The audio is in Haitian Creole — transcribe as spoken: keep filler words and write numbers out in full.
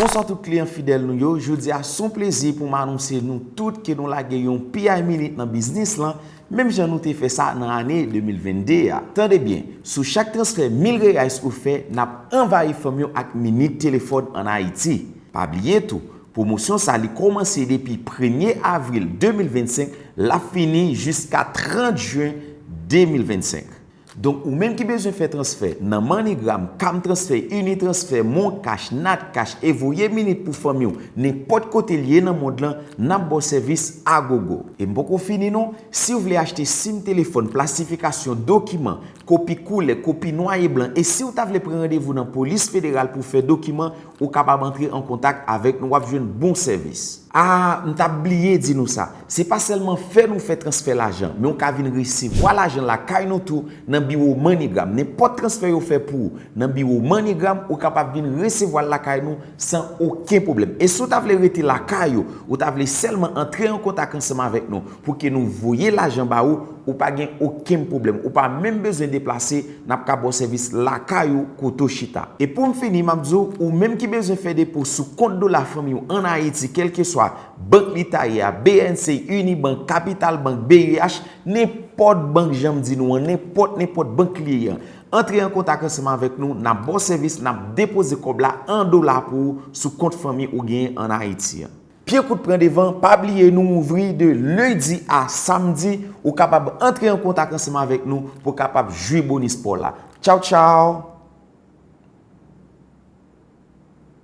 Bonswa tout kliyan fidèl nou yo, jodi a se yon plezi pou m anonse nou tout ke nou lage yon P I Minute nan biznis lan, menm jan nou te fè sa nan ane de mil venn de a. Tande byen, sou chak transfè mil reais ou fè, n ap anvayi fanmi w ak minit telefòn ann Ayiti. Pa bliye tou, pwomosyon sa li kòmanse depi premye avril de mil vennsenk, l ap fini jiska trant jen de mil vennsenk. Donk, ou menm ki bezwen fè transfè nan MoneyGram, Cam Transfer, Unitransfer, MonCash, NatCash e voye minit pou fanmi w nenpòt kote l ye nan mond lan, n ap ba w sèvis agogo. E m poko fini non, si w vle achte sim telefòn, plasifikasyon, dokiman, kopi koulè, kopi nwa e blan, e si w ta vle pran randevou nan polis federal pou fè dokiman, ou kapab antre an kontak avèk nou, w ap jwenn bon sèvis. A, m t ap bliye di nou sa. Se pa sèlman fè nou fè transfè lajan, men w ka vin resevwa lajan lakay nou tou nan biwo MoneyGram. Nenpòt transfè yo fè pou ou nan biwo MoneyGram, ou kapab vin resevwa l lakay nou san okenn pwoblèm. E si w ta vle rete lakay ou, ou ta vle sèlman antre an kontak ansanm avèk nou pou ke nou voye lajan ba ou, ou pa gen okenn pwoblèm. Ou pa menm bezwen deplase, n ap ka ba w sèvis lakay ou kote w chita. E pou m fini, m ap di w, ou menm ki bezwen fè depo sou kont dola fanmi w ann Ayiti, kèlkeswa bank li ta ye a, B N C, Unibank, Capital Bank, B E H, nenpòt bank, jan m di nou an, nenpòt, nenpòt bank li ye an. Antre an kontak ansanm avèk nou, n ap ba w sèvis, n ap depoze kòb la an dola pou ou sou kont fanmi ou genyen ann Ayiti an. Pye kout pran devan, pa bliye nou ouvri de lendi a samdi, ou kapab antre an kontak ansanm avèk nou pou w kapab jwi bonis pa w la. Tchaw, tchaw!